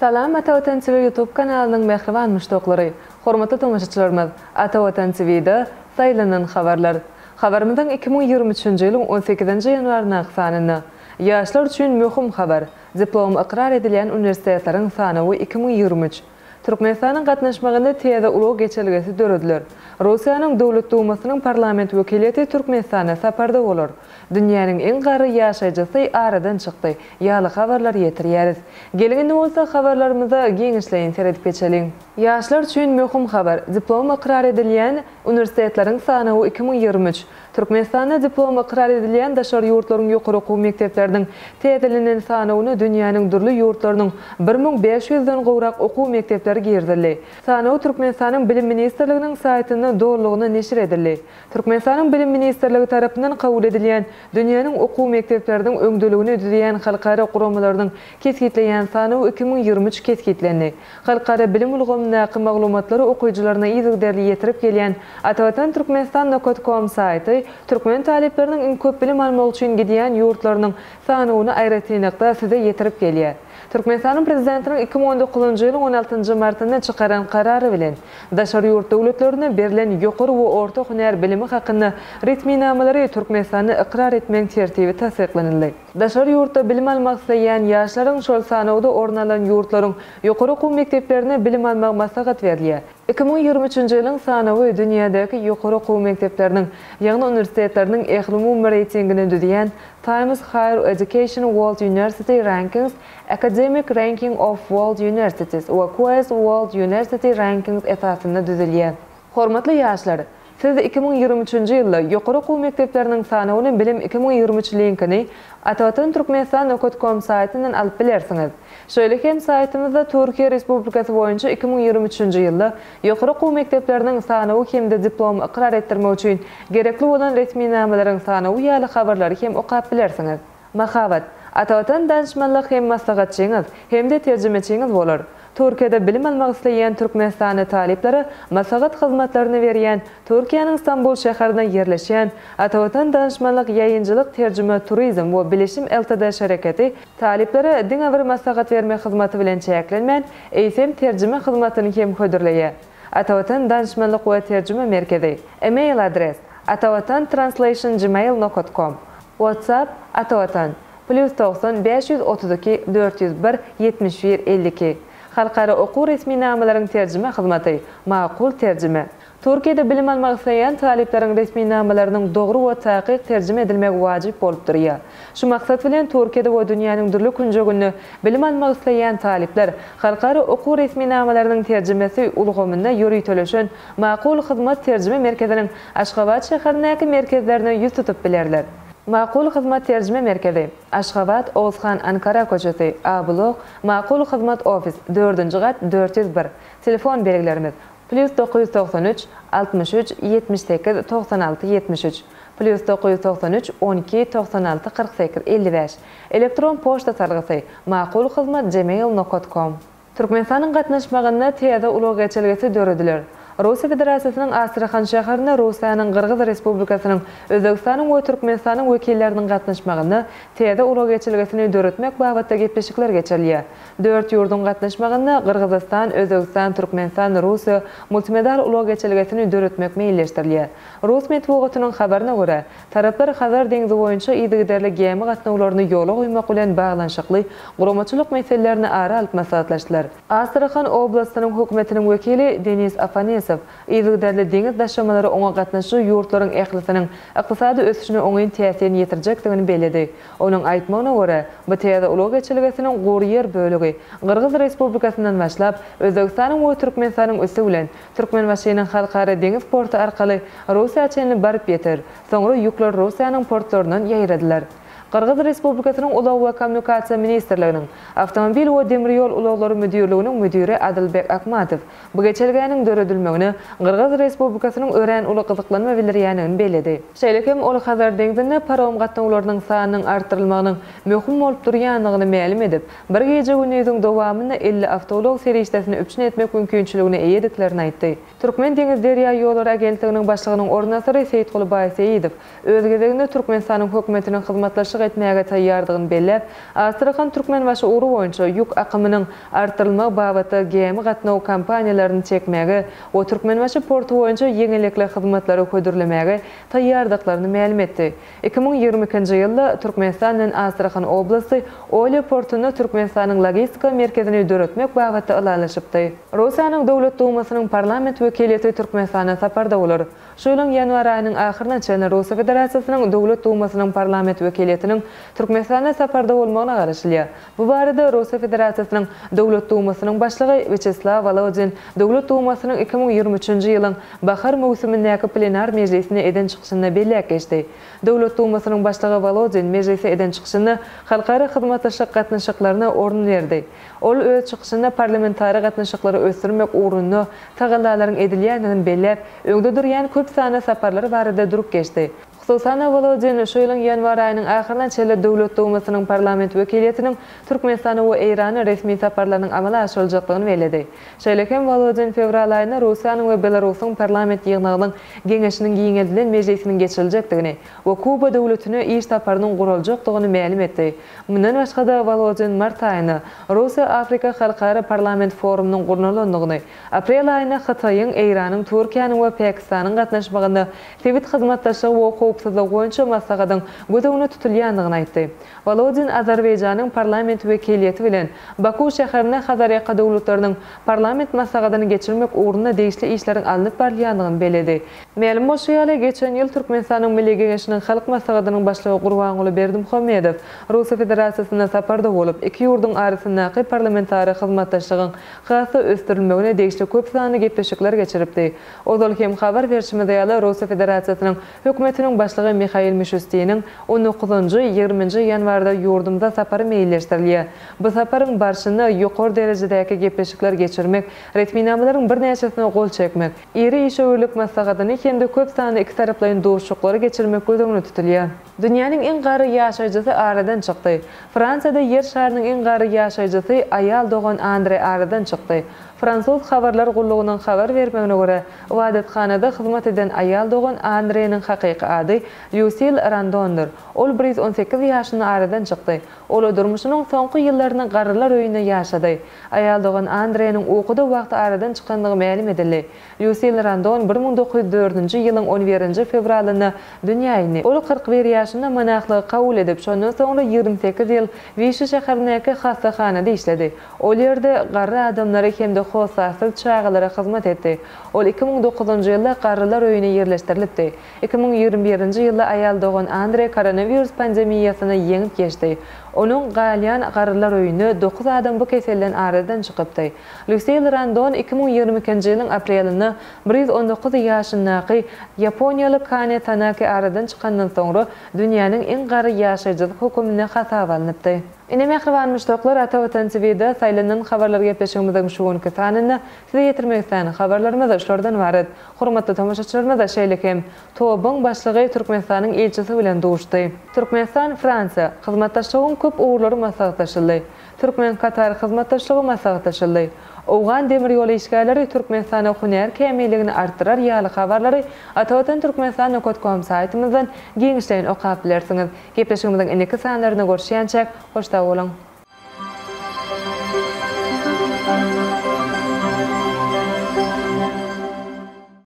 Salam Ata Watan TV YouTube kanalynyň mähriban muşdaklary! Hormatly tomaşaçylarymyz, Ata Watan TV-de Saýlanan habarlar. Habarymyzyň 2023-nji ýylyň on sekizinji ýanwaryndaky sanynda Ýaşlar üçin möhüm habar, Diplom ykrar edilýän uniwersitetleriň sanawy 2023. Türkmenistanyň gatnaşmagynda täze ulag geçelgesi dörediler. Russiýanyň Döwlet Dumasynyň parlament wekiliýeti Türkmenistanda saparda bolar. Dünýäniň iň garry ýaşaýjysy aradan çykdy ýaly habarlary ýetirýäris. Geliň indi bolsa habarlarymyza giňişleýin seredip geçeliň. Ýaşlar üçin möhüm habar, diplom ykrar edilýän uniwersitetleriň sanawy 2023. Türkmenistanda diplomy ykrar edilýän daşary ýurtlaryň ýokary okuw mekdepleriniň täzelenen sanawyna dünýäniň dürli ýurtlarynyň 1500 den gowrak okuw mekdepleri girizildi. Sanaw Türkmenistanyň Bilim ministrliginiň saýtynda dolulygyna neşir edildi. Türkmenistanyň Bilim ministrligi tarapyndan kabul edilýän dünýäniň okuw mekdepleriniň öňdeligini düzýän halkara guramalarynyň kesgitleýän sanawy 2023 kesgitlendi. Halkara bilim ulgamyndaky maglumatlary okyjylaryna yzygiderli ýetirip gelýän Atavatan Türkmenistan nokat kom saýty türkmen talyplarynyň iň köp bilim almak üçin gidýän ýurtlarynyň sanawyny aýratynlykda size ýetirip gelýär. Türkmenistanyň Prezidentiniň 2019-njy ýylyň on altynjy martynda çykaran Karary bilen, daşary ýurt döwletlerinde berlen ýokary we orta hünär bilimi hakynda resminamalary Türkmenistanda ykrar etmegiň tertibi tassyklanyldy. Daşary ýurtda bilim almak isleýän ýaşlaryň şol sanawda orun alan ýurtlaryň ýokary okuw mekdeplerinde bilim almagy maslahat berilýär. 2023-nji ýylyň sanawy dünýädäki ýokary okuw mekdepleriniň, ýagny uniwersitetleriniň ählumumy reýtingini düzýän Times Higher Education World University Rankings, Academic Ranking of World Universities we QS World University Rankings esasynda düzülýär. Hormatly ýaşlar! Siz 2023-nji ýylda ýokary okuw mekdepleriniň sanawyny Bilim 2023 linkini Atavatan Türkmenistan nokat kom saýtyndan alyp bilersiňiz. Şeýle hem saýtymyzda Türkiýe Respublikasy boýunça 2023-nji ýylda ýokary okuw mekdepleriniň sanawy hem-de diplom ykrar etdirmek üçin gerekli bolan resminamalaryň sanawy ýaly habarlary hem okap bilersiňiz. Mahabat, Atavatan danyşmanlyk hem maslahatçyňyz, hem-de terjimeçiňiz bolar. Türkiýede bilim almak isleýän türkmenistanly talyplara maslahat hyzmatlaryny berýän Türkiýäniň Stambul şäherinde ýerleşýän Atavatan danyşmanlyk ýaýynjylyk terjime turizm we bilişim LTD şereketi talyplara diňe bir maslahat bermek hyzmaty bilen çäklenmän, eýsem terjime hyzmatyny hem hödürleýär. Atavatan danyşmanlyk we terjime merkezi. Email adres, atavatan-translation gmail nokat kom. WhatsApp, Atavatan, plýus 90 532 401 71 52. Halkara okuw resminamalaryň terjime hyzmaty, Makul terjime. Türkiýede bilim almak isleýän talyplaryň resminamalarynyň dogry we takyk terjime edilmegi wajyp bolup durýar. Şu maksat bilen Türkiýede we dünýäniň dürli künjeginde bilim almak isleýän talyplar halkara okuw resminamalarynyň terjimesi ulgamynda ýöriteleşen Makul Hyzmat terjime merkeziniň Aşgabat şäherindäki merkezlerine ýüz tutup bilerler. Makul Hyzmat terjime merkezi, Aşgabat, Oguzhan Ankara köçesi, A blok, Makul Hyzmat ofis, dördünji gat, 401. Telefon belgilerimiz, plýus 993, 63, 78, 96, 73, plýus 993, 12, 96, 48, 55. Elektron poçta salgysy, makulhyzmat gmail nokat kom. Türkmenistanyň gatnaşmagynda täze ulag geçelgesi dörediler. Russiýa Federasiýasynyň Astrahan şäherinde Russiýanyň, Gyrgyz Respublikasynyň, Özbegistanyň we Türkmenistanyň wekilleriniň gatnaşmagynda täze ulag geçelgesini döretmek babatda gepleşikler geçirilýär. Dört ýurduň gatnaşmagynda Gyrgyzystan, Özbegistan, Türkmenistan, Russiýa multimodal ulag geçelgesini döretmek meýilleşdirilýär. Rus metbugatynyň habaryna görä, taraplar Hazar deňzi boýunça yzygiderli gämi gatnawlaryny ýola goýmak bilen baglanyşykly guramaçylyk meselelerini ara alyp maslahatlaşdylar. Astrahan oblastynyň hökümetiniň wekili Denis Afanesow yzygiderli deňiz daşamalary oňa gatnaşyjy ýurtlaryň ählisiniň ykdysady ösüşine oňyn täsirini ýetirjekdigini belledi. Onuň aýtmagyna görä, bu täze ulag geçelgesiniň gury ýer bölegi Gyrgyz Respublikasyndan başlap, Özbegistanyň we Türkmenistanyň üsti bilen Türkmenbaşynyň Halkara deňiz porty arkaly Russiýa çenli baryp ýeter, soňra ýükler Russiýanyň portlaryndan ýaýradylar. Gyrgyz Respublikasynyň Ulag we kommunikasiýa ministrliginiň Awtomobil we demir ýol ulaglary müdirliginiň müdiri Adylbek Akmatow bu geçelgäniň döredilmegine Gyrgyz Respublikasynyň örän uly gyzyklanma bildirýändigini belledi. Şeýle hem ol Hazar deňzinde parom gatnawlarynyň sanynyň artdyrylmagynyň möhüm bolup durýandygyny mälim edip, bir gije-gündiziň dowamynda 50 awtoulag serişdesini üpjün etmek mümkinçiligine eýediklerini aýtdy. Türkmen deňiz-derýa ýollary agentliginiň başlygynyň orunbasary Seýitguly Baýseýidow öz gezeginde Türkmenistanyň Hökümetiniň hyzmatdaşlyk. etmäge taýýardygyny belläp, Astrahan-Türkmenbaşy ugry boýunça ýük akymynyň artdyrylmagy babatda gämi gatnaw kompaniýalaryny çekmäge we Türkmenbaşy porty boýunça ýeňillikli hyzmatlary hödürlemäge taýýardyklaryny mälim etdi. 2022-nji ýylda Türkmenistan bilen Astrahan oblasty Olýa portunda Türkmenistanyň logistika merkezini döretmek babatda ylalaşypdy. Russiýanyň Döwlet Dumasynyň parlament wekiliýeti Türkmenistana saparda bolar. Şu ýylyň ýanwar aýynyň ahyryna çenli Russiýa Federasiýasynyň Döwlet Dumasynyň parlament wekiliýetiniň Türkmenistanda saparda bolmagyna garaşylýar. Bu barada Russiýa Federasiýasynyň Döwlet Dumasynyň Başlygy Wýaçeslaw Wolodin Döwlet Dumasynyň 2023-nji ýylyň bahar möwsümindäki plenar mejlisinde eden çykyşynda belläp geçdi. Döwlet Dumasynyň Başlygy Wolodin mejlisde eden çykyşynda halkara hyzmatdaşlyk gatnaşyklaryna orun berdi. Ol öz çykyşynda parlamentara gatnaşyklary ösdürmek ugrunda tagallalaryň edilýändigini belläp, öňde durýan köp sanly saparlar barada durup geçdi. Hususan-da, Wolodin şu ýylyň ýanwar aýynyň ahyryna çenli Döwlet Dumasynyň parlament wekiliýetiniň Türkmenistana we Eýrana resmi saparlarynyň amala aşyryljakdygyny belledi. Şeýle hem Wolodin fewral aýynda Russiýanyň we Belarusyň parlament ýygnagynyň Geňeşiniň giňeldilen mejlisiniň geçiriljekdigini we Kuba döwletine iş saparynyň guraljakdygyny mälim etdi. Mundan başga-da, Wolodin mart aýynda Russiýa-Afrika halkara parlament forumynyň gurnalandygyny, aprel aýynda Hytaýyň, Eýranyň, Türkiýäniň we Pakistanyň gatnaşmagynda sebit hyzmatdaşlygy we howpsuzlygy boýunça maslahatyň göz öňünde tutulýandygyny aýtdy. Wolodin Azerbaýjanyň parlament wekiliýeti bilen Baku şäherinde Hazarýaka döwletleriniň parlament maslahatyny geçirmek ugrunda degişli işleriň alnyp barylýandygyny belledi. Mälim bolşy ýaly, geçen ýyl Türkmenistanyň Milli Geňeşiniň Halk Maslahatynyň Başlygy Gurbanguly Berdimuhamedow Russiýa Federasiýasynda saparda bolup, iki ýurduň arasyndaky parlamentara hyzmatdaşlygyň has-da ösdürilmegine degişli köp sanly gepleşikler geçiripdi. Ozal hem habar berşimiz ýaly, Russiýa Federasiýasynyň Hökümetiniň Başlygy Mihail Mişustiniň on dokuzynjy, ýigriminji ýanwarda ýurdumyza sapary meýilleşdirilýär. Bu saparyň barşynda ýokary derejedäki gepleşikler geçirmek, resminamalaryň birnäçesine gol çekmek, Iri işewürlik maslahatyny hem-de köp sanly ikitaraplaýyn duşuşyklary geçirmek göz öňünde tutulýar. Dünýäniň iň garry ýaşaýjysy aradan çykdy. Fransiýada Ýer şarynyň iň garry ýaşaýjysy aýal dogan Andre aradan çykdy. Fransuz habarlar gullugynyň habar bermegine görä, ybadathanada hyzmat eden aýal dogan Andreniň hakyky ady Lýusil Randondyr. Ol 118 ýaşynda aradan çykdy. Ol durmuşynyň soňky ýyllaryny garrylar öýünde ýaşady. Aýal dogan Andreniň ukuda wagty aradan çykandygy mälim edildi. Lýusil Randon 1904-nji ýylyň on birinji fewralynda dünýä indi. Ol 41 ýaşynda monahlygy kabul edip, şondan soňra 28 ýyl Wişi şäherindäki hassahanada işledi. Ol ýerde garry adamlara hem-de hossarsyz çagalara hyzmat etdi. Ol 2009-njy ýylda garrylar öýüne ýerleşdirilipdi. 2021-nji ýylda aýal dogan Andre koronawirus pandemiýasyny ýeňip geçdi. Onuň galýan garrylar öýünde dokuz adam bu keselden aradan çykypdy. Lýusil Randon 2022-nji ýylyň aprelinde 119 ýaşyndaky ýaponiýaly Kane Tanaki aradan çykandan soňra dünýäniň iň garry ýaşaýjysy höküminde hasaba alnypdy. Ine mähriban muşdaklar Ata Watan TVda saýlanan habarlar gepleşigimiziň şu günki sanynda size ýetirmek islän habarlarymyz şulardan ybarat. Hormatly tomaşaçylarymyz, şeýle hem TOB-yň başlygy Türkmenistanyň ilçisi bilen duşdy. Türkmenistan-Fransiýa hyzmatdaşlygyň köp ugurlary maslahatlaşyldy. Türkmen-katar hyzmatdaşlygy maslahatlaşyldy. Owgan demir ýol işgärleri Türkmenistana hünär kämilligini artdyrar ýaly habarlary Atavatan Türkmenistan nokat kom saýtymyzdan giňişleýin okap bilersiňiz. Gepleşigimiziň indiki sanlarynda görüşýänçäk, hoş sag boluň!